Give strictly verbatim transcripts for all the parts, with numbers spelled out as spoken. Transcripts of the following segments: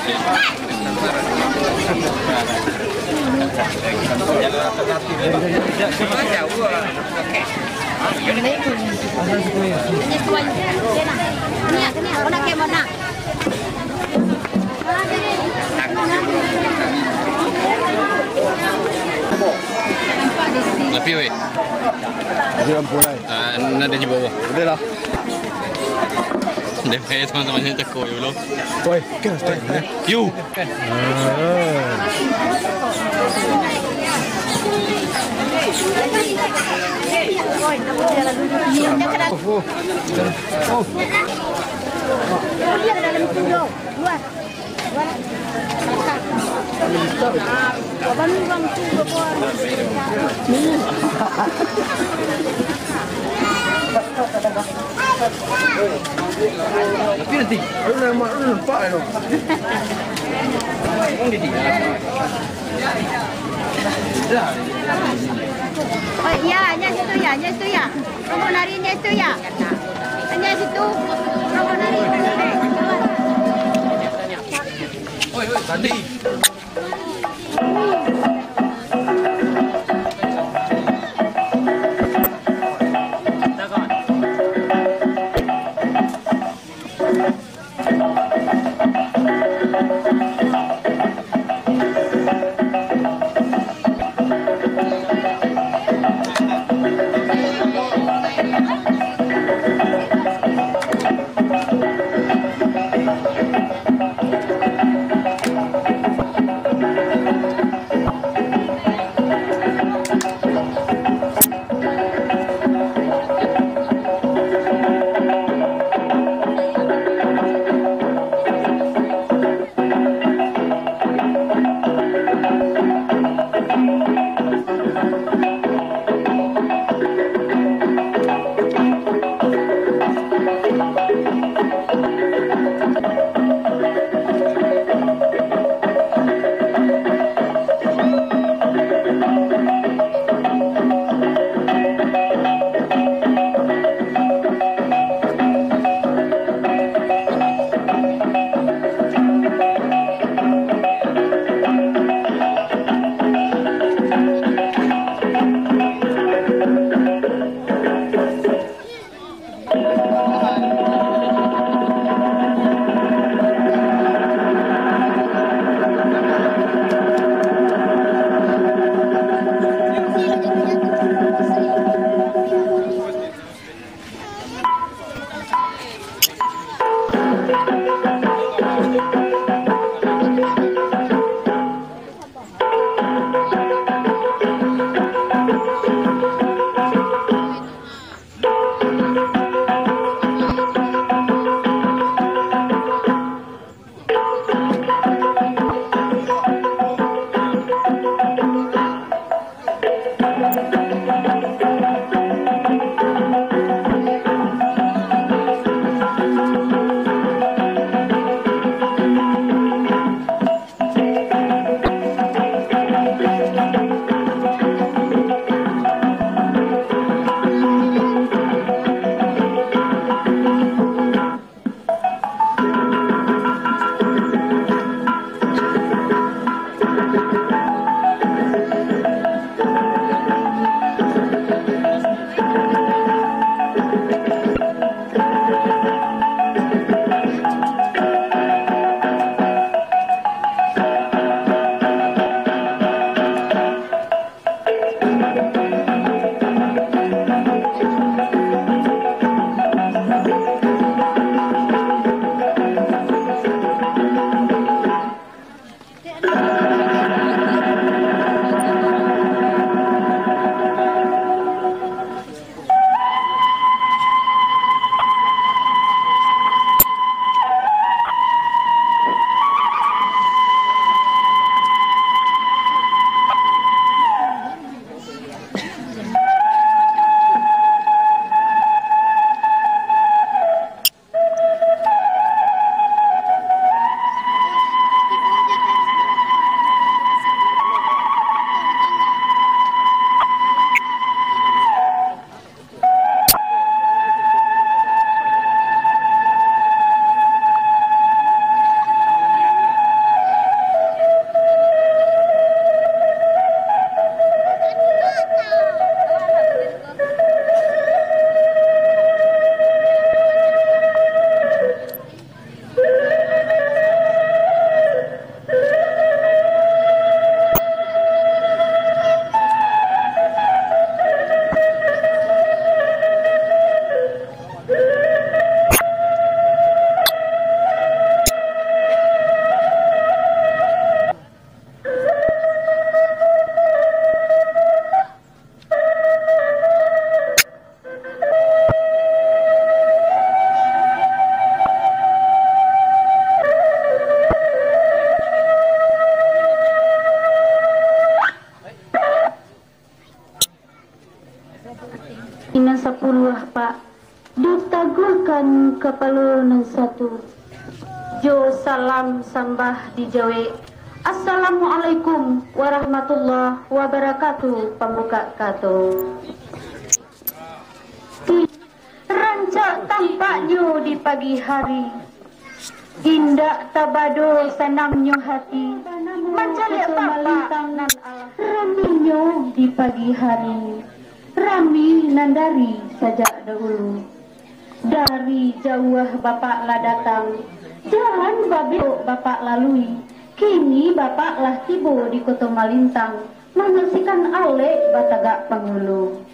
Tapi, weh. Dia lampu lai. Ah, nak ada di bawah. Udah lah. Dia pakai teman-temannya cakap, ya, belum? Woi, kan style, ya. You. Tapi nanti, lu nampak, lu nampak, lu. Oh, iya, hanya situ ya, hanya situ ya. Kamu nari hanya situ ya. Hanya situ. Kamu nari. Oi, oi, tadi. Kan kapalo nan satu, jo salam sambah dijawek, "Assalamualaikum warahmatullahi wabarakatuh," pambukak kato. Ti-, rancak tampaknyo di pagi hari, indak tabado sanangnyo hati, mancaliak bapak nan alah. Raminyo di pagi hari, rami nan dari sajak dahulu. Dari jauah bapak lah datang, jalan babelok bapak lalui. Kini bapak lah tibo di Koto Malintang, manyaksikan alek batagak pangulu.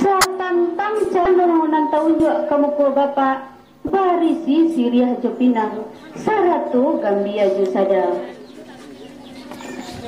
Satantang cano nan taunjuak ka muko bapak, barisi siriah jo pinang, sarato gambia jo sada.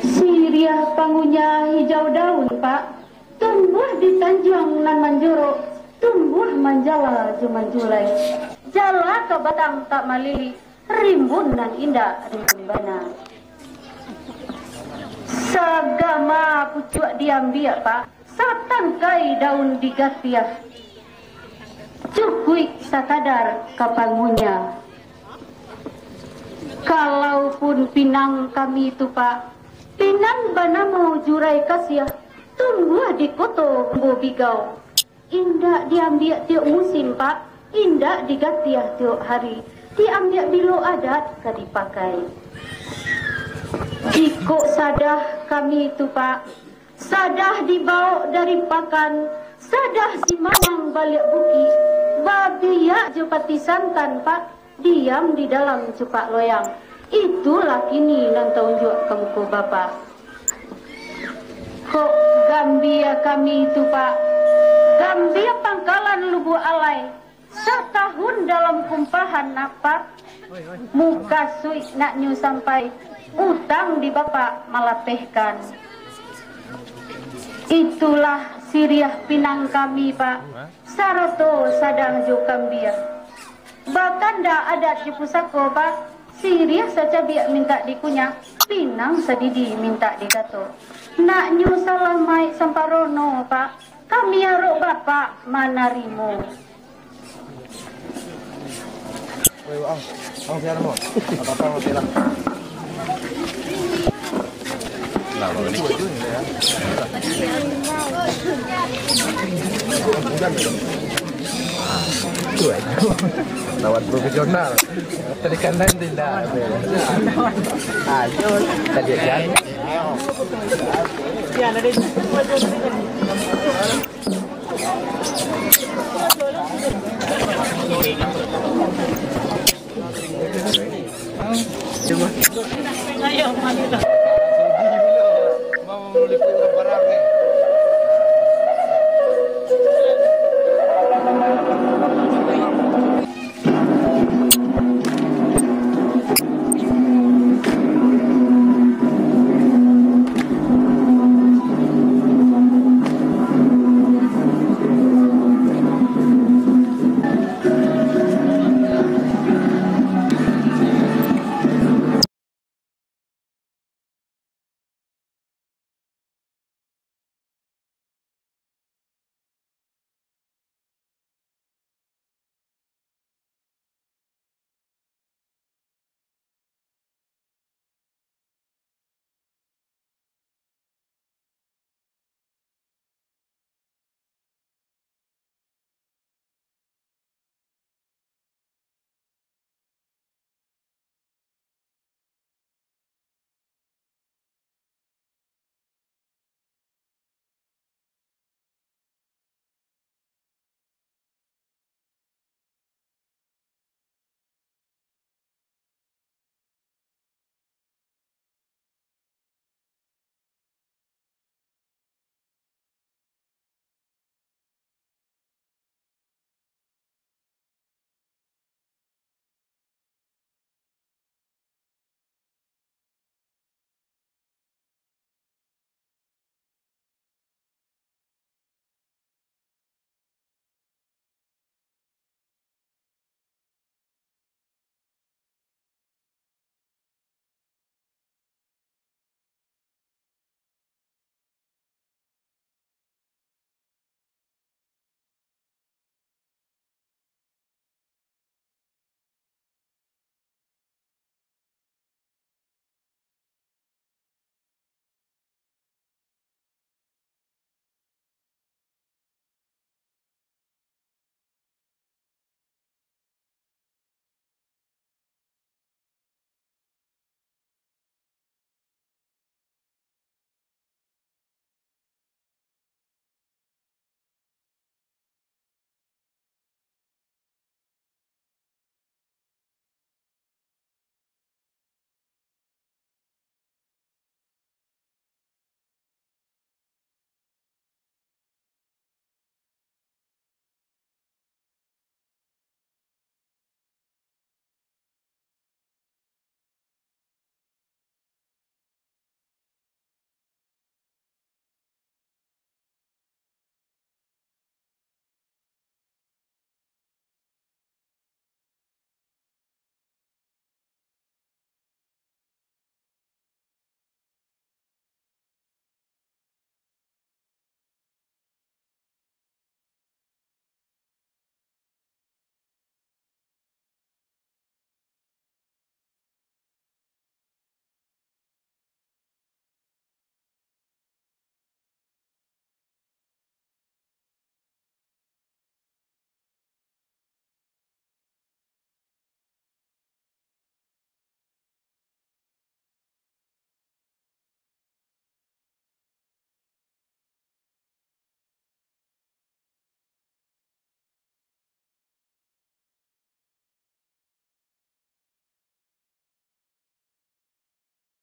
Siriah pangunyah hijau daun, Pak, tumbuah di tanjuang nan manjorok, tumbuah manjala jo manjulai. Jala ka batang tak malilik, rimbun nan indak rimbun bana. Sagama pucuak diambiak, Pak, satangkai daun digatiah. Cukuik sakadar ka pangunyah. Kalaupun pinang kami tu, Pak, pinang banamo Jurai Kasiah, tumbuah di Koto Bubigau. Indak diambiak tiok musim, Pak, indak digatiah tiok hari, diambiak bilo adat ka dipakai. Jikok sadah kami tu, Pak, sadah dibawok dari pakan, sadah simamang baliak bukik, babiak jo pati santan, Pak, diam di dalam cupak loyang. Itulah kini nan taunjuak ka muko bapak. Kok gambia kami tu, Pak, gambia pangkalan Lubuak Alai, satahun dalam kumpahan, nak, Pak. Mukasuik naknyo sampai, utang di bapak malapehkan. Itulah siriah pinang kami, Pak, sarato sadah jo kambia. Bakanda adat jo pusako, Pak, siriah sacabiak mintak dikunyah, pinang sadidi mintak digatok. Naknyo salamaik samparono, Pak, kami arok bapak manarimo. Woi, Ang, Ang, siapa, Bang? Apa-apa, Bang, bilang. Lawan profesional. Tadi kan lain tidak. Ayo, kita lihat kan.